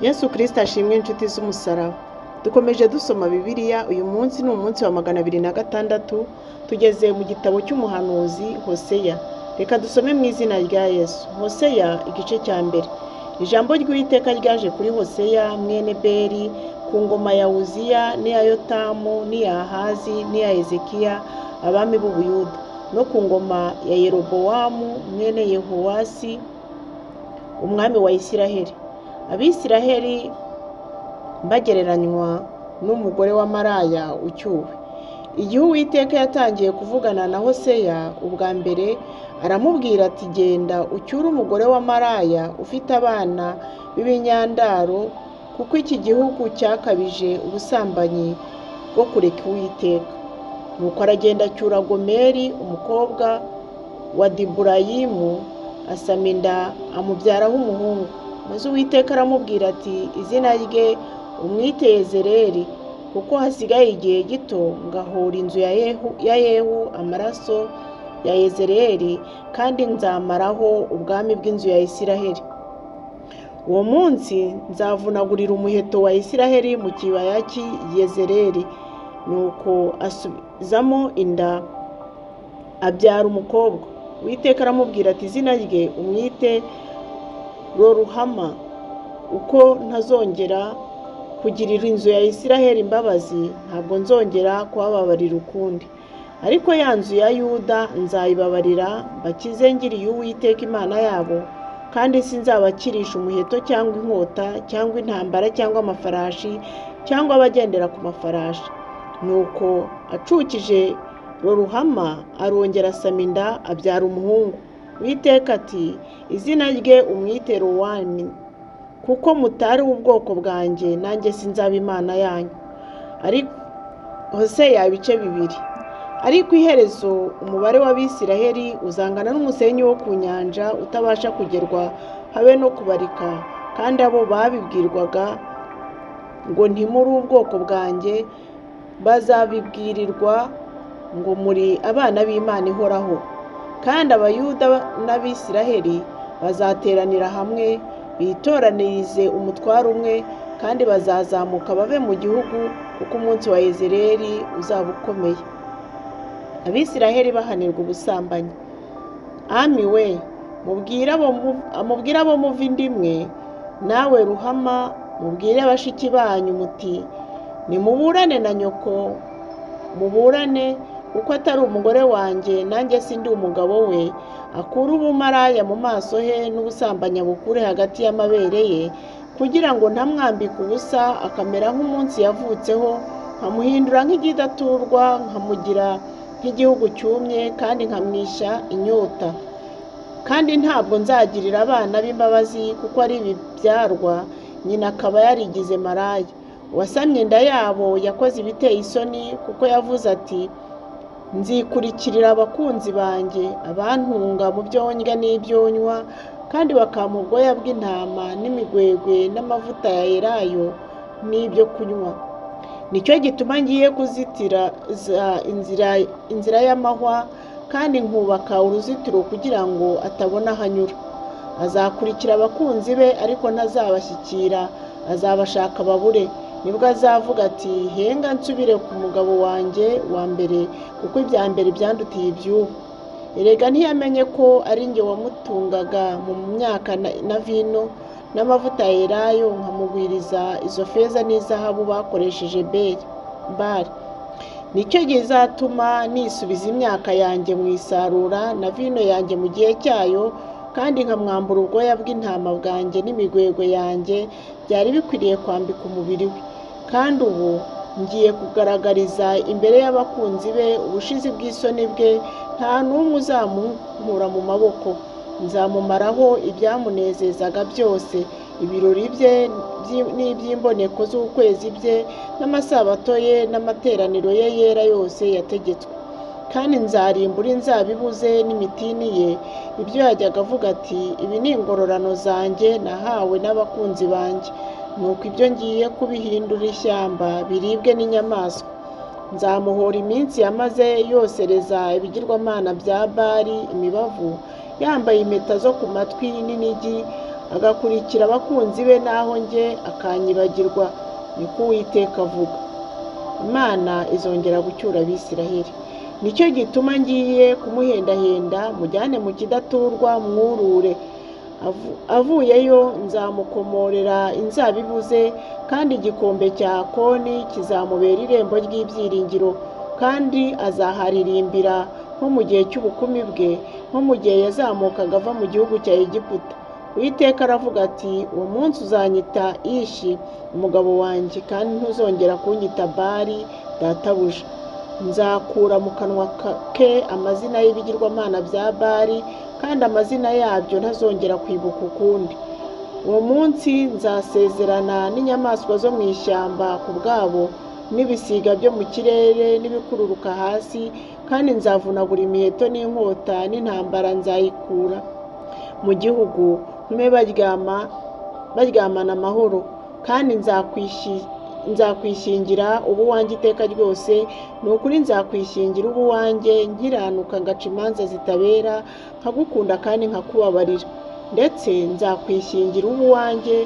Yesu Kristo ashimwe inshuti z'umusaraba. Dukomeje dusoma Bibiliya, uyu munsi ni umunsi wa 206, tugeze mu gitabo cy'umuhanuzi Hoseya. Reka dusome mu izina rya Yesu. Hoseya igice cya mbere. Ijambo ry'Uwiteka ryaje kuri Hoseya mwene Beri ku ngoma ya Uziya n'iya Yotamu n'iya Ahazi n'iya Hezekiya abami b'Ubuyuda, no ku ngoma ya Yerobowamu mwene Yehowasi umwami wa Isiraheli. Abisiraheli bagereranywa n'umugore wa maraya ucyuwe. Igihe Uwiteka yatangiye kuvugana na Hoseya ubwa mbere, aramubwira ati: genda ucyure umugore wa maraya ufite abana b'ibinyandaro, kuko iki gihugu cyakabije ubusambanyi bwo kureka Uwiteka. Nuko aragenda acyura Gomeri umukobwa wa Dibulayimu, asama inda amubyaraho umuhungu. Maze Uwiteka aramubwira ati: izina rye umwite Yezereli, kuko hasigaye igihe gito ngahura inzu ya Yehu amaraso ya Yezereli, kandi nzamaraho ubwami bw'inzu ya Isiraheli. Uwo munsi nzavunagurira umuheto wa Isiraheli mu kibaya cy'i Yezereli. Nuko asubizamo inda abyara umukobwa. Uwiteka aramubwira ati: izina rye umwite Loruhama, uko ntazongera kugirira inzu ya Isiraheli imbabazi, ntabwo nzongera kubababarira ukundi. Ariko ya nzu ya Yuda nzayibabarira, mbakize ngiriye Uwiteka Imana yabo, kandi sinzabakirisha umuheto cyangwa inkota cyangwa intambara cyangwa amafarashi cyangwa abagendera ku mafarashi. Nuko acukije Loruhama arongera asama inda abyara umuhungu. Uwiteka ati: izina rye umwite Lowami, kuko mutari ubwoko bwanjye, nanjye sinzaba Imana yanyu. Ariko Hoseya ibice bibiri. Ariko iherezo umubare w'Abisiraheli uzangana n'umusenyi wo ku nyanja utabasha kugerwa habe no kubarika, kandi abo babibwirwaga ngo ntimuri ubwoko bwanjye bazabibwirirwa ngo muri abana b'Imana ihoraho. Kandi Abayuda n'Abisiraheli bazateranira hamwe bitoranirize umutwaro umwe, kandi bazazamuka bave mu gihugu, kuko umunsi wa Yezereli uzaba ukomeye. Abisiraheli bahanirwa ubusambanyi. Ami we, mubwire abo muva inda imwe, nawe Ruhama mubwire bashiki banyu muti: nimuburane na nyoko, muburane kuko atari umugore wanjye, nanjye sindi umugabo we. Akure ubumaraya mu maso he n'ubusambanyi bukure hagati y'amabere ye, kugira ngo ntamwambike ubusa akamera nk'umunsi yavutseho, nkamuhindura nk'igidaturwa, nkamugira nk'igihugu cyumye, kandi nkamwisha inyota. Kandi ntabwo nzagirira abana b'imbabazi, kuko ari ibibyarwa nyina akaba yarigize maraya. Uwasamye inda yabo yakoze ibiteye isoni, kuko yavuze ati: nzikurikirira abakunzi banjye, abantunga mu byo ndya n'ibyo nywa, kandi bakampa ubwoya bw'intama n'imigwegwe n'amavuta ya elayo n'ibyo kunywa. Nicyo gituma ngiye kuzitira inzira y'amahwa, kandi nkubaka uruzitiro kugira ngo atabona aho anyura. Azakurikira abakunzi be, ariko ntazabashyikira, azabashaka babure. Nibwo azavuga ati: henga nsubire ku mugabo wanjye wa mbere, kuko ibya mbere byandutiye iby'ubu. Erega ntiyamenye ko ari njye wamutungaga mu myaka na vino n'amavuta ya elayo, nkamugwiriza izo feza n'izahabu bakoresheje Bali. Nicyo gizatuma nisubiza imyaka yanjye mu isarura na vino yanjye mu gihe cyayo, kandi nkamwambura ubwoya bw'intama bwanjye n'imigwegwe yanjye byari bikwiriye kwambika umubiri we. Kandi ubu ngiye kugaragariza imbere y'abakunzi be ubushizi bw'isoni bwe, nta n'umwe uzamunkura mu maboko. Nzamumaraho ibyamunezezaga byose, ibirori bye n'iby'imboneko z'ukwezi bye n'amasabato ye n'amateraniro ye yera yose yategetswe. Kandi nzarimbura inzabibu ze n'imitini ye, ibyo yajyaga avuga ati: ibi ni ingororano zanjye nahawe n'abakunzi banjye. Nuko ibyo ngiye kubihindura ishyamba biribwe n'inyamaswa. Nzamuhora iminsi yamaze yosereza ibigirwamana bya Bali imibavu, yambaye impeta zo ku matwi n'inigi, agakurikira abakunzi be, naho njye akanyibagirwa, niko Uwiteka avuga. Imana izongera gucyura Abisiraheli. Nicyo gituma ngiye kumuhendahenda, mujyane mu kidaturwa mwurure. Avuyeyo nzamukomorera inzabibu ze, kandi igikombe cya Koni kizamubera irembo ry'ibyiringiro, kandi azaharirimbira nko mu gihe cy'ubukumi bwe, nko mu gihe yazamukaga ava mu gihugu cya Egiputa. Uwiteka aravuga ati, uwo munsi uzanyita Ishi, umugabo wanjye, kandi ntuzongera kunyita Bali, databuja. Nzakura mu kanwa ke amazina y'ibigirwamana bya Bali, kandi amazina yabyo ntazongera kwibuka ukundi. Uwo munsi nzasezerana n'inyamaswa zo mu ishyamba ku bwabo, n'ibisiga byo mu kirere n'ibikururuka hasi, kandi nzavunagura imiheto n'inkota n'intambara nzayikura mu gihugu, ntume baryamana amahoro. Kandi nzakwishingira ubu wanjye iteka ryose, ni ukuri nzakwishingira ubu wanjye, nkiranuka ngaca imanza zitabera, nkagukunda kandi nkakubabarira. Ndetse nzakwishingira ubu wanjye,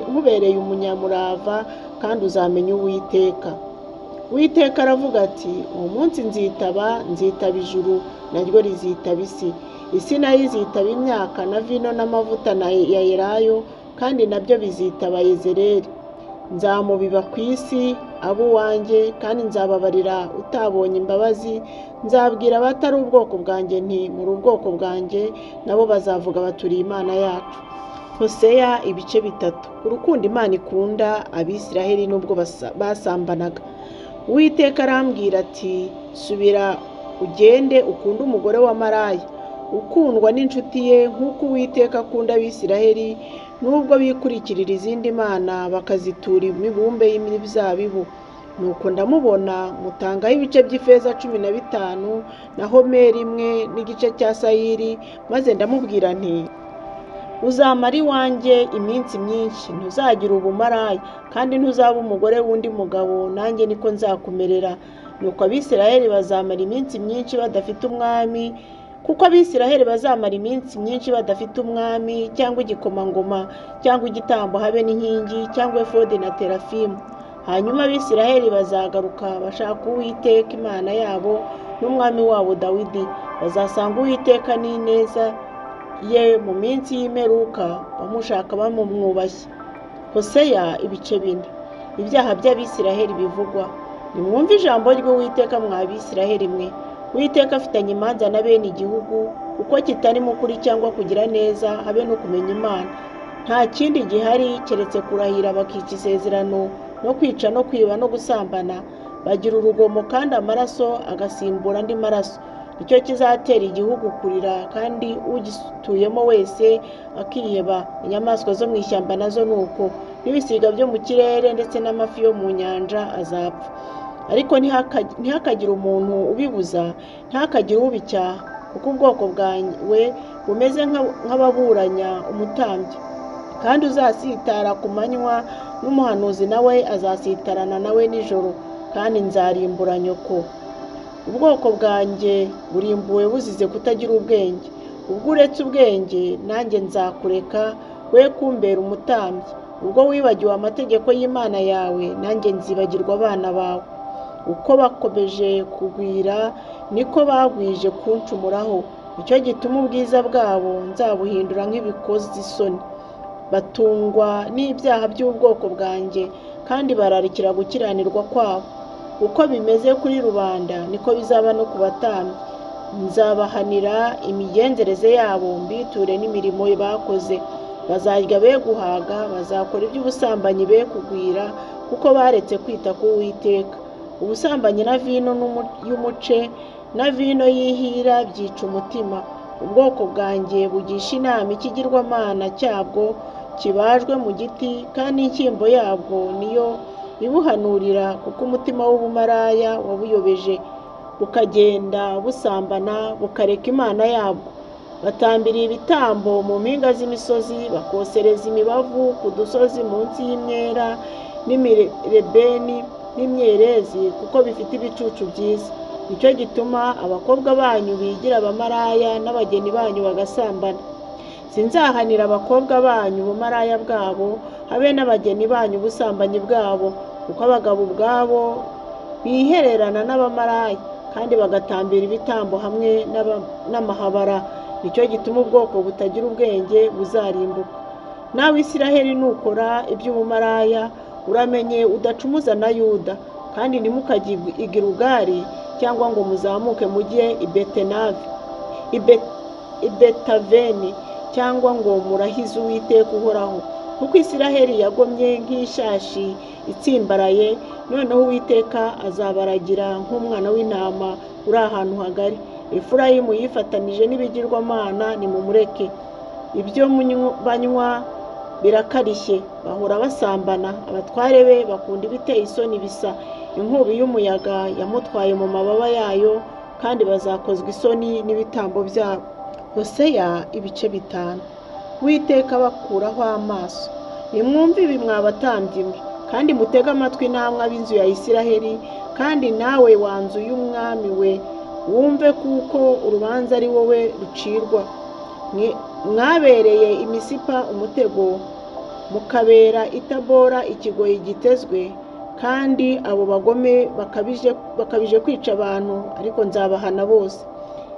nkubereye umunyamurava, kandi uzamenya Uwiteka. Uwiteka aravuga ati, uwo munsi nzitaba ijuru, naryo rizitaba isi. Isi nayo izitaba imyaka na vino n'amavuta ya elayo, kandi nabyo bizitaba Yezereli. Nzamubiba ku isi abo uwanjye, kandi nzababarira utabonye imbabazi. Nzabwira abatari ubwoko bwanjye nti, muri ubwoko bwanjye, nabo bazavuga baturiye Imana yacu. Hoseya ibice 3. Urukundo Imana ikunda Abisiraheli nubwo basambanaga. Uwiteka arambwira ati, subira ugende ukunde umugore wa maraya, ukundwa n'inshuti ye, nk'uko Uwiteka akunda Abisiraheli nubwo bikurikirira izindi mana bakazitura imibumbe y'imizabibu. Nuko ndamubona, mutangaho ibice by'ifeza 15 na homeri 1 n'igice cya sayiri, maze ndamubwira nti, uzamara iwanjye iminsi myinshi, ntuzagira ubumaraya, kandi ntuzaba umugore w'undi mugabo, nanjye niko nzakumerera. Nuko Abisiraheli bazamara iminsi myinshi badafite umwami, kuko Abisiraheli bazamara iminsi myinshi badafite umwami, cyangwa igikomangoma, cyangwa igitambo, habe n'inkingi, cyangwa efodi na terafimu. Hanyuma Abisiraheli bazagaruka bashaka Uwiteka Imana yabo n'umwami wabo Dawidi. Bazasanga Uwiteka n'ineza ye mu minsi y'imperuka, bamushaka bamumwubashye. Hoseya ibice 4. Ibyaha by'Abisiraheli bivugwa. Nimwumve ijambo ry'Uwiteka mwa Bisiraheli mwe. Uwiteka afitanye imanza na bene igihugu, kuko kitarimo ukuri cyangwa kugira neza, habe no kumenya Imana. Nta kindi gihari keretse kurahira bakica isezerano, no kwica no kwiba no gusambana. Bagira urugomo kandi amaraso agasimbura andi maraso. Nicyo kizatera igihugu kurira, kandi ugituyemo wese akiheba. Inyamaswa zo mu ishyamba nazo ni uko, n'ibisiga byo mu kirere ndetse n'amafi yo mu nyanja azapfa. Ariko ntihakagire umuntu ubibuza, ntihakagire ubicyaha, kuko ubwoko bwawe bumeze nk'ababuranya umutambyi. Kandi uzasitara ku manywa, n'umuhanuzi nawe azasitarana nawe nijoro, kandi nzarimbura nyoko. Ubwoko bwanjye burimbuwe buzize kutagira ubwenge. Ubwo uretse ubwenge, nanjye nzakureka, we kumbera umutambyi. Ubwo wibagiwe amategeko y'Imana yawe, nanjye nzibagirwa abana bawe. Uko bakomeje kugwira, niko bagwije kuncumuraho. Nicyo gituma ubwiza bwabo nzabuhindura nk'ibikoze isoni. Batungwa n'ibyaha by'ubwoko bwanjye, kandi bararikira gukiranirwa kwabo. Uko bimeze kuri rubanda, niko bizaba no ku batambyi. Nzabahanira imigenzereze yabo, mbiture n'imirimo bakoze. Bazarya be guhaga, bazakora iby'ubusambanyi be kugwira, kuko baretse kwita ku Uwiteka. Ubusambanyi na vino y'umuce na vino y'ihira byica umutima. Ubwoko bwanjye bugisha inama ikigirwamana cyabwo kibajwe mu giti, kandi inshyimbo yabwo niyo ibuhanurira, kuko umutima w'ubumaraya wabuyobeje, bukagenda busambana, bukareka Imana yabwo. Batambiriye ibitambo mu mpinga z'imisozi, bakosereza imibavu ku dusozi munsi y'imyera n'imirebeni n'imyerezi, kuko bifite ibicucu byiza. Nicyo gituma abakobwa banyu bigira abamaraya, n'abageni banyu bagasambana. Sinzahanira abakobwa banyu ubumaraya bwabo, habe n'abageni banyu ubusambanyi bwabo, kuko abagabo ubwabo bihererana n'abamaraya kandi bagatambira ibitambo hamwe n'amahabara. Nicyo gituma ubwoko butagira ubwenge buzarimbuka. Nawe Isiraheli, nukora iby'ubumaraya uramenye udacumuza na Yuda, kandi ntimukajye i Gilugali cyangwa ngo muzamuke mujye i Betaveni cyangwa ngo murahize Uwiteka uhoraho, kuko Isiraheli yagomye nk'ishashi itsimbaraye. Noneho Uwiteka azabaragira nk'umwana w'intama uri ahantu hagari. Efurayimu yifatanije n'ibigirwamana, nimumureke. Ibyo banywa birakarishye, bahora basambana. Abatware be bakunda ibiteye isoni bisa inkubi y'umuyaga yamutwaye mu mababa yayo, kandi bazakozwa isoni n'ibitambo byabo. Hoseya ibice 5. Uwiteka abakuraho amaso. Nimwumve ibi mwa batambyi mwe, kandi mutege amatwi namwe ab'inzu ya Isiraheli, kandi nawe wa nzu y'umwami we wumve, kuko urubanza ari wowe rucirwa. Mwabereye imisipa umutego, mukabera itabora ikigoyi gitezwe, kandi abo bagome bakabije kwica abantu, ariko nzabahana bose.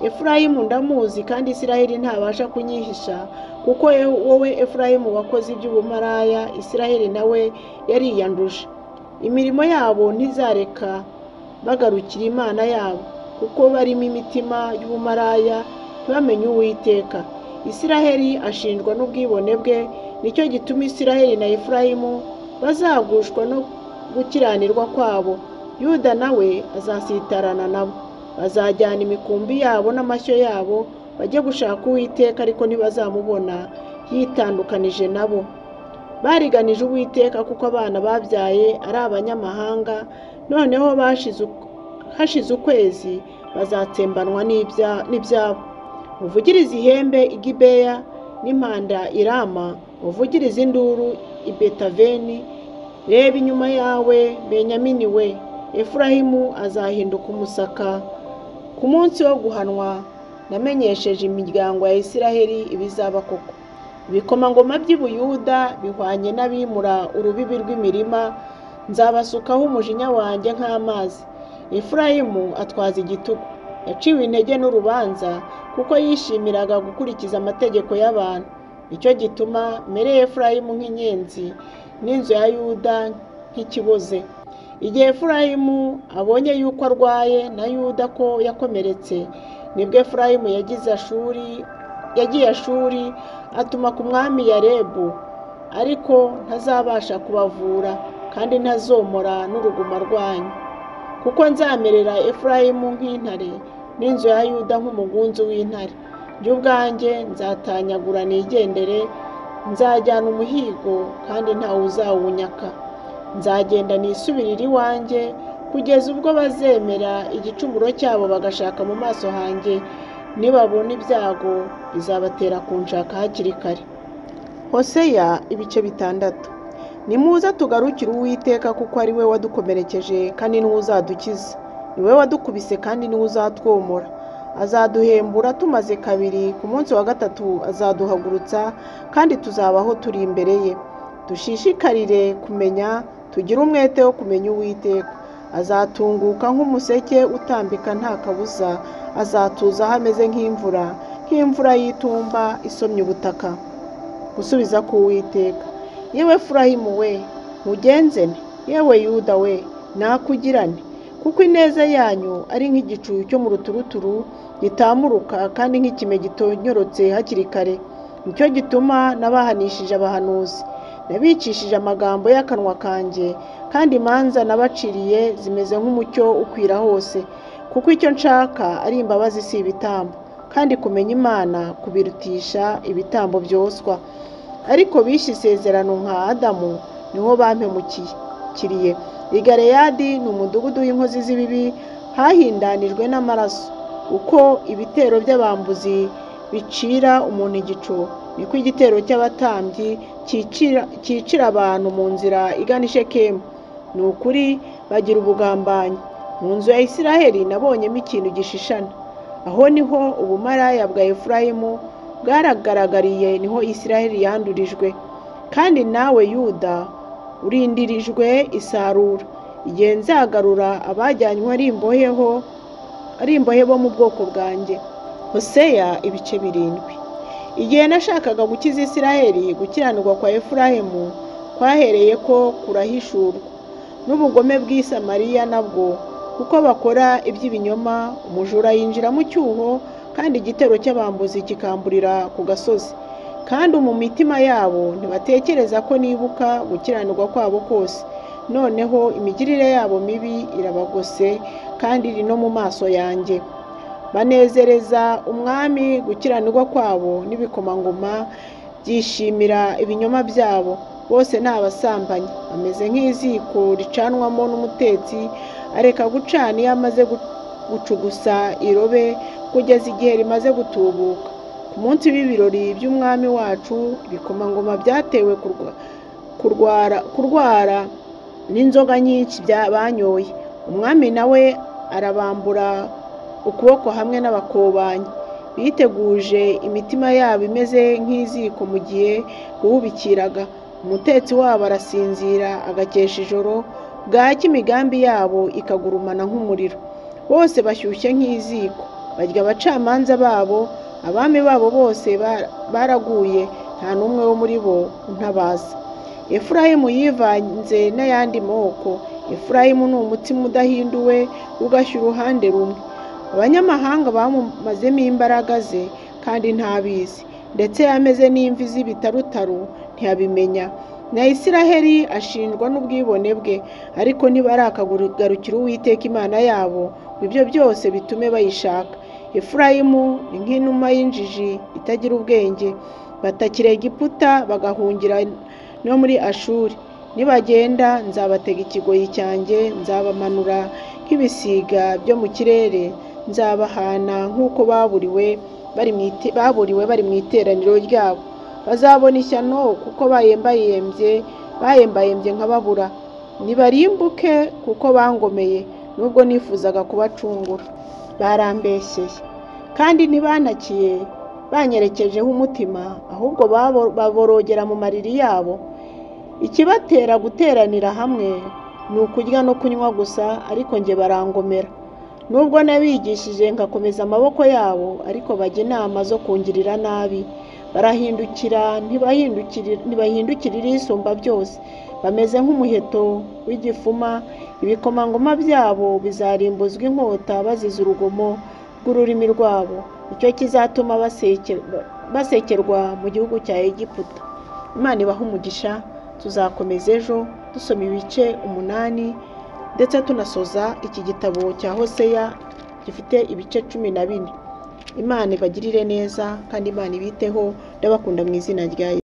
Efurayimu ndamuzi, kandi Isiraheli ntabasha kunyihisha, kuko wowe Efurayimu wakoze iby'ubumaraya, Isiraheli nawe yariyanduje. Imirimo yabo ntizareka bagarukira Imana yabo, kuko barimo imitima y'ubumaraya, ntibamenye Uwiteka. Isiraheli ashinjwa n'ubwibone bwe, nicyo gituma Isiraheli na Efurayimu bazagushwa no gukiranirwa kwabo. Yuda nawe azasitarana nabo, bazajyana imikumbi yabo n'amashyo yabo, bajye gushaka Uwiteka, ariko ntibazamubona, yitandukanije nabo. Bariganije Uwiteka kuko abana babyaye ari abanyamahanga, noneho hashize ukwezi bazatsembanwa n'ibyabo. Muvugirize ihembe i Gibeya n'impanda i Rama, muvugirize induru i Betaveni. Reba inyuma yawe, Benyamini we, Efurayimu azahinduka umusaka. Ku munsi wo guhanwa namenyesheje imiryango ya Isiraheli ibizaba koko. Ibikomangoma by'i Buyuda bihwanye n'abimura urubibi rw'imirima, nzabasukaho umujinya wanjye nk'amazi. Efurayimu atwaza igitugu, yaciwe intege n'urubanza, kuko yishimiraga gukurikiza amategeko y'abantu. Nicyo gituma mereye Efurayimu nk'inyenzi, n'inzu ya Yuda nk'ikiboze. Igihe Efurayimu abonye yuko arwaye na Yuda ko yakomeretse, nibwo Efurayimu yagiye Ashuri atuma ku mwami Yarebu, ariko ntazabasha kubavura, kandi ntazomora n'uruguma rwanyu. Kuko nzamerera Efurayimu nk'intare, n'inzu ya Yuda nk'umugunzu w'intare. Njye ubwanjye nzatanyagura nigendere, nzajyana umuhigo kandi ntawe uzawunyaka. Nzagenda nisubirire iwanjye, kugeza ubwo bazemera igicumuro cyabo bagashaka mu maso hanjye. Nibabona ibyago bizabatera kunshaka hakiri kare. Hoseya ibice 6. Nimuze tugarukire Uwiteka, kuko ari we wadukomerekeje kandi niwe uzadukiza. Ni we wadukubise kandi niwe uzatwomora. Azaduhembura tumaze kabiri, ku munsi wa gatatu azaduhagurutsa, kandi tuzabaho turi imbere ye. Dushishikarire kumenya, tugire umwete wo kumenya Uwiteka. Azatunguka nk'umuseke utambika nta kabuza, azatuza aho ameze nk'imvura, nk'imvura y'itumba isomye ubutaka. Gusubiza ku Uwiteka. Yewe Efurayimu we, mugenzene, yewe Yuda we, nakugirane, kuko ineza yanyu ari nk'igicu cyo mu ruturuturu gitamuruka, kandi nk'ikime gitonyorotse hakiri kare. Nicyo gituma nabahanishije abahanuzi, nabicishije amagambo y'akanwa kanjye, kandi imanza nabaciriye zimeze nk'umucyo ukwira hose. Kuko icyo nshaka ari imbabazi si ibitambo, kandi kumenya Imana kubirutisha ibitambo byoswa. Ariko bishe isezerano nka Adamu, niho bampemukiriye. I Galeyadi ni umudugudu w'inkozi z'ibibi, hahindanijwe n'amaraso. Uko ibitero by'abambuzi bicira umuntu igico, niko igitero cy'abatambyi cyicira abantu mu nzira igana i Shekemu. Ni ukuri bagira ubugambanyi. Mu nzu ya Isiraheli nabonyemo ikintu gishishana. Aho niho ubumaraya bwa Efurayimu bwaragaragariye niho Isiraheli yandurijwe. Kandi nawe Yuda urindirijwe isarura, igihe nzagarura abajyanywe ari imbohe bo mu bwoko bwanjye. Hoseya ibice 7. Igihe nashakaga gukiza Isiraheli, gukiranirwa kwa Efurayimu kwahereye ko kurahishurwa, n'ubugome bw'i Samariya nabwo, kuko bakora iby'ibinyoma. Umujura yinjira mu cyuho, kandi igitero cy'abambuzi kikamburira ku gasozi. Kandi mu mitima yabo ntibatekereza ko nibuka gukiranirwa kwabo kose. Noneho imigirire yabo mibi irabagose, kandi iri no mu maso yanjye. Banezereza umwami gukiranirwa kwabo, n'ibikomangoma byishimira ibinyoma byabo. Bose ni abasambanyi, bameze nk'iziko ricanwamo n'umutetsi areka gucana iyo amaze gucugusa irobe kugeza igihe rimaze gutubuka. Ku munsi w'ibirori by'umwami wacu, ibikomangoma byatewe kurwara n'inzoga nyinshi banyoye. Umwami nawe arabambura ukuboko hamwe n'abakobanyi. Biteguje imitima yabo imeze nk'iziko mu gihe bubikiraga. Umutetsi wabo arasinzira agakesha ijoro, bwacya imigambi yabo ikagurumana nk'umuriro. Bose bashyushye nk'iziko, barya abacamanza babo. Abami babo bose baraguye, nta n'umwe wo muri bo untabaza. Efurayimu yivanze n'ayandi moko. Efurayimu ni umutsima udahinduwe ugashya uruhande rumwe. Abanyamahanga bamumazemo imbaraga ze, kandi ntabizi. Ndetse yameze n'imvi z'ibitarutaru ntiyabimenya. Na Isiraheli ashinjwa n'ubwibone bwe, ariko ntibarakagarukira Uwiteka Imana yabo ngo ibyo byose bitume bayishaka. Efurayimu ni nk'inuma y'injiji itagira ubwenge. Batakira Egiputa bagahungira no muri Ashuri. Nibagenda nzabatega ikigoyi cyanjye, nzabamanura nk'ibisiga byo mu kirere, nzabahana nk'uko baburiwe bari mu iteraniro ryabo. Bazabona ishyano kuko bayembayembye nk'ababura. Nibarimbuke kuko bangomeye, nubwo nifuzaga kubacungura. Barambeshyeye kandi ntibanakiye, banyerekejeho umutima, ahubwo baborogera mu mariri yabo. Ikibatera guteranira hamwe ni ukurya no kunywa gusa, ariko njye barangomera. Nubwo nabigishije ngakomeza amaboko yabo, ariko bajya inama zo kungirira nabi. Barahindukira ntibahindukirira Isumba byose. Bameze nk'umuheto w'igifuma, ibikomangoma byabo bizarimbuzwa inkota bazize urugomo rw'ururimi rwabo. Nicyo kizatuma basekerwa mu gihugu cya Egiputa. Imana ibahe umugisha. Tuzakomeza ejo dusoma ibice 8, ndetse tunasoza iki gitabo cya Hoseya gifite ibice 14. Imana ibagirire neza kandi Imana ibiteho. Ndabakunda mu izina rya Yesu.